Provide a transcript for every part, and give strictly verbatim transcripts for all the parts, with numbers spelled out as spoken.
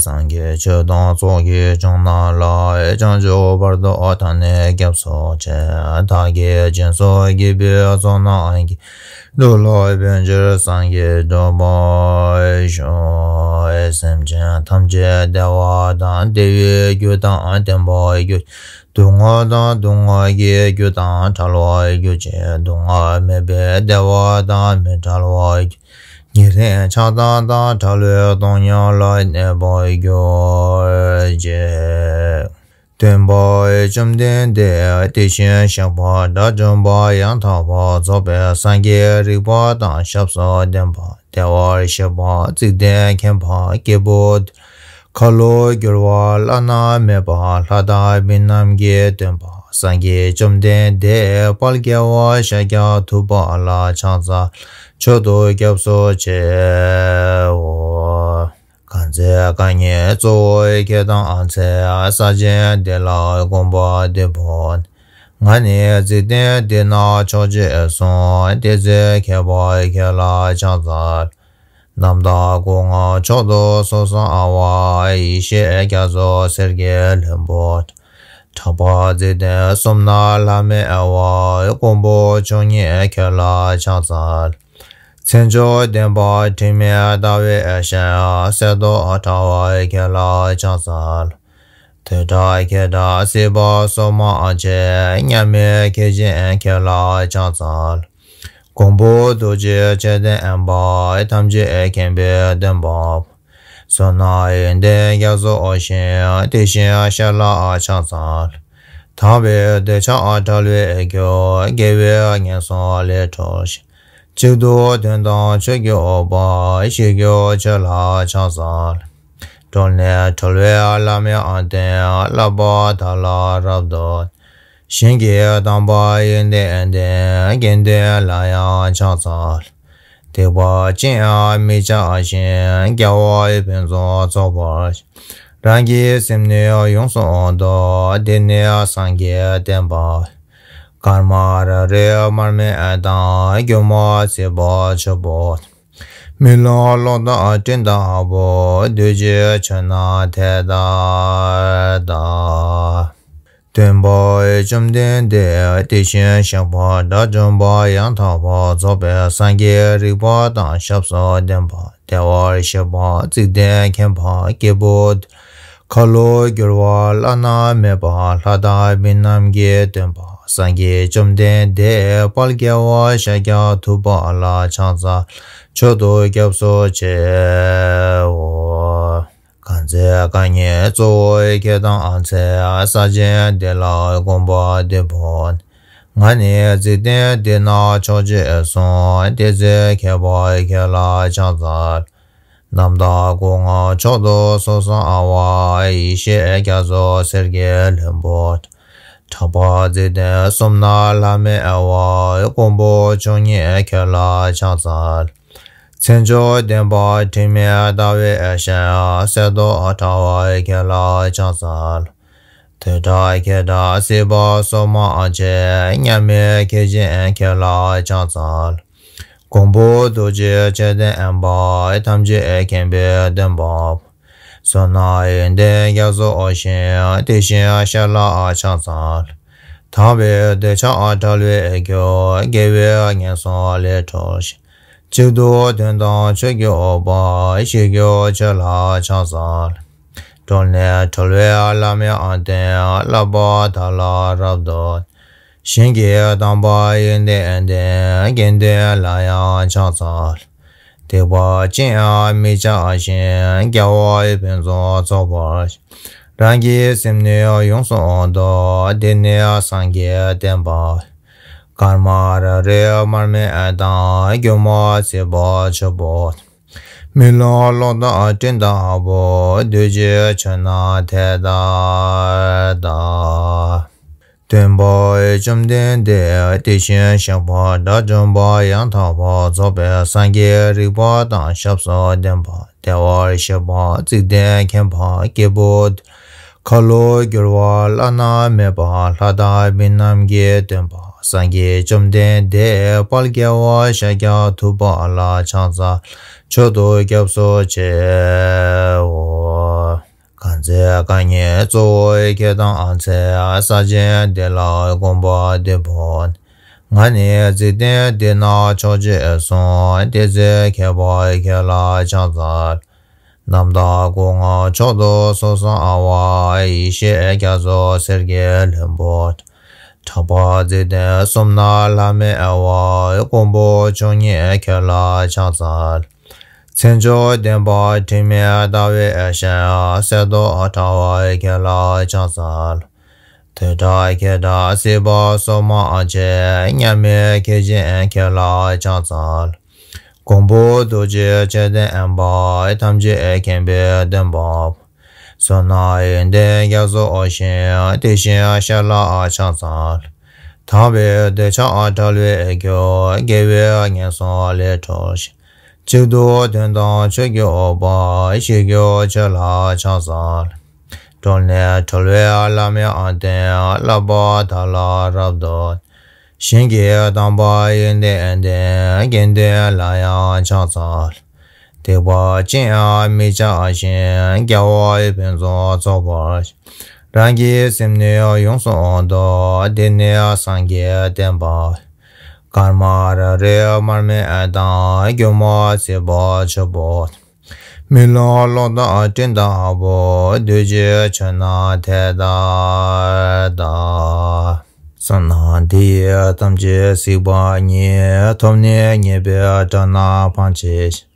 སངས་རྒྱས་ཆོས་དང་ཚོགས་ཀྱི་མཆོག་རྣམས་ལ། བྱང་ཆུབ་བར་དུ་བདག་ནི་སྐྱབས་སུ་མཆི། བདག་གིས་སྦྱིན་སོགས་བགྱིས་པའི་ཚོགས་རྣམས་ཀྱིས། འགྲོ་ལ་ཕན་ཕྱིར་སངས་རྒྱས་འགྲུབ་པར་ཤོག། སེམས་ཅན་ཐམས་ཅད་བདེ་བ་དང་བདེ་བའི་རྒྱུ་དང་ལྡན་པར་གྱུར། སྡུག་བསྔལ་དང་སྡུག་བསྔལ་གྱི་རྒྱུ་དང་བྲལ་བར་གྱུར་ཅིག། སྡུག་བསྔལ་མེད་པའི་བདེ་བ་དང་མི་འབྲལ་བར་གྱུར། ཉེ་རིང་ཆགས་སྡང་དང་བྲལ་བའི་སྟོང་ཉིད་ལ་གནས་པར་གྱུར་ཅིག། སྟོན་པ་བཅོམ་ལྡན་འདས་དེ་བཞིན་གཤེགས་པ་དགྲ་བཅོམ་པ་ཡང་དག་པར་རྫོགས་པའི་སངས་རྒྱས་རིག་པ་དང་ཞབས་སུ་ལྡན་པ། བདེ་བར་གཤེགས་པ་བརྩེགས་ལྡན་མཁྱེན་པ་སྐྱེས་བུ། ཁ་ལོ་བསྒྱུར་བ་བླ་ན་མེད་པ་ལྷ་དང་མི་རྣམས་ཀྱི་སྟོན་པ། སངས་རྒྱས་བཅོམ་ལྡན་འདས་དཔལ་རྒྱལ་བ་ཤཱཀྱ་ཐུབ་པ་ལ་ཕྱག་འཚལ། མཆོག་ཏུ་སྐྱབས་སུ་མཆིའོ། གང་ཚེ་རྐང་གཉིས་གཙོ་བོ་ཁྱེད་དང་ཚེ། ས་ཆེན་འདི་ལ་གོམ་པ་བདུན་པོ། ང་ནི་འཇིག་རྟེན་འདི་ན་མཆོག་ཅེས་གསུངས། དེ་ཚེ་ཁྱད་པར་ཁྱེད་ལ་ཕྱག་འཚལ། རྣམ་དག་སྐུ་ལྔ་མཆོག་ཏུ་སོགས་གསང་བ། ཡེ་ཤེས་རྒྱ་མཚོ་སེར་གྱི་ལྷུན་པོ། གྲགས་པ་འཇིག་རྟེན་གསུམ་ན་ལྷམ་མེ་བ། མགོན་པོ་མཆོག་བརྙེས་ཁྱེད་ལ་ཕྱག་འཚལ། མཚན་མཆོག་ལྡན་པ་དྲི་མེད་ཟླ་བའི་ཞལ། གསལ་ཏོག་ཕྲ་བ་ཁྱེད་ལ་ཕྱག་འཚལ། ཐོད་ཁྲག་འཁྱིལ་དྲགས་སྲིད་པ་སོགས་མ་མཆིས། མཉམ་མེད་ཁྱེད་བཞིན་ཁྱེད་ལ་ཕྱག་འཚལ། མགོན་པོ་རྡོ་རྗེ་ཆོས་ལྡན་པ། ཐམས་ཅད་མཁྱེན་པའི་སྟོན་པ། བསོད་ནམས་ཡོན་ཏན་རྒྱ་མཚོ་ཞིང་། དེ་བཞིན་གཤེགས་ལ་ཕྱག་འཚལ། དམ་པའི་འདོད་ཆགས་བྲལ་བའི་རྒྱུ། དགེ་བའི་ངན་སོང་ལས་གྲོལ་ཞིང་། གཅིག་ཏུ་དོན་དམ་ཆོས་ཀྱི་དབུ་པ། ཞི་རྒྱས་ཆོས་ལ་ཕྱག་འཚལ། གྲོལ་ནས་གྲོལ་བའི་ལམ་ཡང་སྟོན། བསླབ་པ་དག་ལ་རབ་ཏུ། ཞིང་གི་དམ་པ་ཡོན་ཏན་ལྡན། དགེ་འདུན་ལ་ཡང་ཕྱག་འཚལ། སྡིག་པ་ཅི་ཡང་མི་བྱ་ཞིང་། དགེ་བ་ཕུན་སུམ་ཚོགས་པར་བྱ། རང་གི་སེམས་ནི་ཡོངས་སུ་འདུལ། དེ་ནི་སངས་རྒྱས་བསྟན་པ། སྐར་མ་རེ་རེ་མར་མེ་དང་། སྒྱུ་མ་སྲིད་པ་ཆུ་བུར། རྨི་ལམ་གློག་དང་སྤྲིན་ལྟ་བུ། གདུལ་བྱའི་ཆོས་རྣམས་དེ་ལྟར་གདའ། སྟོན་པ་བཅོམ་ལྡན་འདས་དེ་བཞིན་གཤེགས་པ་དགྲ་བཅོམ་པ་ཡང་དག་པར་རྫོགས་པའི་སངས་རྒྱས་རིག་པ་དང་ཞབས་སུ་ལྡན་པ། བདེ་བར་གཤེགས་པ་བརྩེགས་ལྡན་མཁྱེན་པ་སྐྱེས་བུ། ཁ་ལོ་བསྒྱུར་བ་བླ་ན་མེད་པ་ལྷ་དང་མི་རྣམས་ཀྱི་སྟོན་པ། སངས་རྒྱས་བཅོམ་ལྡན་འདས་དཔལ་རྒྱལ་བ་ཤཱཀྱ་ཐུབ་པ་ལ་ཕྱག་འཚལ། མཆོག་ཏུ་སྐྱབས་སུ་མཆིའོ། གང་ཚེ་རྐང་གཉིས་གཙོ་བོ་ཁྱེད་དང་ཚེ། ས་ཆེན་འདི་ལ་གོམ་པ་བདུན་པོ། ང་ནི་འཇིག་རྟེན་འདི་ན་མཆོག་ཅེས་གསུངས། དེ་ཚེ་ཁྱད་པར་ཁྱེད་ལ་ཕྱག་འཚལ། རྣམ་དག་སྐུ་ལྔ་མཆོག་ཏུ་སོགས་གསང་བ། ཡེ་ཤེས་རྒྱ་མཚོ་སེར་གྱི་ལྷུན་པོ། གྲགས་པ་འཇིག་རྟེན་གསུམ་ན་ལྷམ་མེ་བ། མགོན་པོ་མཆོག་བརྙེས་ཁྱེད་ལ་ཕྱག་འཚལ། མཚན་མཆོག་ལྡན་པ་དྲི་མེད་ཟླ་བའི་ཞལ། གསལ་ཏོག་ཕྲ་བ་ཁྱེད་ལ་ཕྱག་འཚལ། ཐོད་ཁྲག་འཁྱིལ་དྲགས་སྲིད་པ་སོགས་མ་མཆིས། མཉམ་མེད་ཁྱེད་བཞིན་ཁྱེད་ལ་ཕྱག་འཚལ། མགོན་པོ་རྡོ་རྗེ་ཆོས་ལྡན་པ། ཐམས་ཅད་མཁྱེན་པའི་སྟོན་པ། བསོད་ནམས་ཡོན་ཏན་རྒྱ་མཚོ་ཞིང་། དེ་བཞིན་གཤེགས་ལ་ཕྱག་འཚལ། དམ་པའི་འདོད་ཆགས་བྲལ་བའི་རྒྱུ། དགེ་བའི་ངན་སོང་ལས་གྲོལ་ཞིང་། གཅིག་ཏུ་དོན་དམ་ཆོས་ཀྱི་དབུ་པ། ཞི་རྒྱས་ཆོས་ལ་ཕྱག་འཚལ། གྲོལ་ནས་གྲོལ་བའི་ལམ་ཡང་སྟོན། བསླབ་པ་དག་ལ་རབ་ཏུ། ཞིང་གི་དམ་པ་ཡོན་ཏན་ལྡན། དགེ་འདུན་ལ་ཡང་ཕྱག་འཚལ། སྡིག་པ་ཅི་ཡང་མི་བྱ་ཞིང་། དགེ་བ་ཕུན་སུམ་ཚོགས་པར་བྱ། རང་གི་སེམས་ནི་ཡོངས་སུ་འདུལ། དེ་ནི་སངས་རྒྱས་བསྟན་པ། སྐར་མ་རེ་རེ་མར་མེ་དང་། སྒྱུ་མ་སྲིད་པ་ཆུ་བུར། རྨི་ལམ་གློག་དང་སྤྲིན་ལྟ་བུ། གདུལ་བྱའི་ཆོས་རྣམས་དེ་ལྟར་གདའ། སྟོན་པ་བཅོམ་ལྡན་འདས་དེ་བཞིན་གཤེགས་པ་དགྲ་བཅོམ་པ་ཡང་དག་པར་རྫོགས་པའི་སངས་རྒྱས་རིག་པ་དང་ཞབས་སུ་ལྡན་པ། བདེ་བར་གཤེགས་པ་བརྩེགས་ལྡན་མཁྱེན་པ་སྐྱེས་བུ། ཁ་ལོ་བསྒྱུར་བ་བླ་ན་མེད་པ་ལྷ་དང་མི་རྣམས་ཀྱི་སྟོན་པ། སངས་རྒྱས་བཅོམ་ལྡན་འདས་དཔལ་རྒྱལ་བ་ཤཱཀྱ་ཐུབ་པ་ལ་ཕྱག་འཚལ། མཆོག་ཏུ་སྐྱབས་སུ་མཆིའོ། ལ་བཀའ་ཉན་གཙོ་བོ་ཁྱེད་དང་ཨ་ཚེ། ས་ཆེན་འདི་ལ་དགོངས་པ་འདི་འབོད། ང་ནི་འཇིག་རྟེན་འདི་ན་ཕྱོགས་ཆོས་གསུང་། དེ་ཚེ་མཁས་པ་ཁྱེད་ལ་ཕྱག་འཚལ། རྣམ་དག་སྐུ་ལྔ་མཆོག་ཏུ་སོ་སོར་དབྱེ་བ། ཡེ་ཤེས་རྒྱ་མཚོ་སེར་གྱི་ལྷུན་པོ། གྲགས་པ་འཇིག་རྟེན་གསུམ་ན་ལྷམ་མེ་དབྱེ་བ། མགོན་པོ་མཆོག་བརྙེས་ཁྱེད་ལ་ཕྱག་འཚལ། མཚན་མཆོག་ལྡན་པ་དྲི་མེད་ཟླ་བའི་ཞལ། གསེར་མདོག་ཕྲ་བ་ཁྱེད་ལ་ཕྱག་འཚལ། ཐོད་ཁྲག་ཁྱེད་དང་སྲིད་པ་སོ་མ་ཆེ། མཉམ་མེད་ཁྱེད་བཞིན་ཁྱེད་ལ་ཕྱག་འཚལ། མགོན་པོ་རྡོ་རྗེ་ཆོས་ལྡན་པ། ཐམས་ཅད་མཁྱེན་པའི་སྟོན་པ། བསོད་ནམས་ཡོན་ཏན་རྒྱ་མཚོ་བཞིན། དེ་བཞིན་གཤེགས་ལ་ཕྱག་འཚལ། དག་པའི་འདོད་ཆགས་བྲལ་བའི་རྒྱུ། དགེ་བའི་ངན་སོང་ལས་གྲོལ་ཞིང་། གཅིག་ཏུ་དོན་དམ་ཆོས་ཀྱི་དབུ་པ། ཞི་རྒྱས་ཆོས་ལ་ཕྱག་འཚལ། གྲོལ་ནས་གྲོལ་བའི་ལམ་ཡང་སྟོན། བསླབ་པ་དག་ལ་རབ་ཏུ། ཞིང་གི་དམ་པ་ཡོན་ཏན་ལྡན། དགེ་འདུན་ལ་ཡང་ཕྱག་འཚལ། སྡིག་པ་ཅི་ཡང་མི་བྱ་ཞིང་། རྒྱལ་བ་ཕུན་སུམ་ཚོགས་པར། རང་གི་སེམས་ནི་ཡོངས་སུ་འདུལ། དེ་ནི་སངས་རྒྱས་བསྟན་པ། སྐར་མ་རེ་རེ་མར་མེ་དང་། སྒྱུ་མ་སྲིད་པ་ཆུ་བུར། རྨི་ལམ་གློག་དང་སྤྲིན་ལྟ་བུ། གདུལ་བྱའི་ཆོས་རྣམས་དེ་ལྟར་གདའ། བསོད་ནམས་འདི་ཡིས་ཐམས་ཅད་གཟིགས་པ་ཉིད། ཐོབ་ནས་ཉེས་པའི་དགྲ་རྣམས་ཕམ་བྱེད་ཅིང་།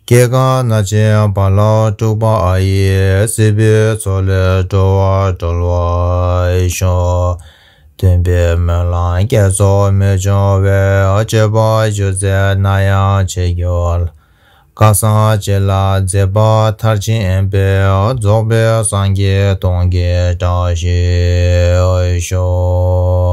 སྐྱེ་རྒ་ན་འཆིའི་རྦ་རླབས་འཁྲུགས་པ་ཡི། སྲིད་པའི་མཚོ་ལས་འགྲོ་བ་སྒྲོལ་བར་ཤོག། སྟོན་པའི་སྨོན་ལམ་བསྐྱེད་རྫོགས་མི་འབྱུང་བའི། སྤྱོད་པ་ཞུ་མཛད་ན་ཡང་བྱེད་འགྱུར། བསྐལ་བཟང་སྤྱི་ལ་མཛད་པ་མཐར་ཕྱིན་པའི། རྫོགས་པའི་སངས་རྒྱས་སྟོང་གི་བཀྲ་ཤིས་ཤོག།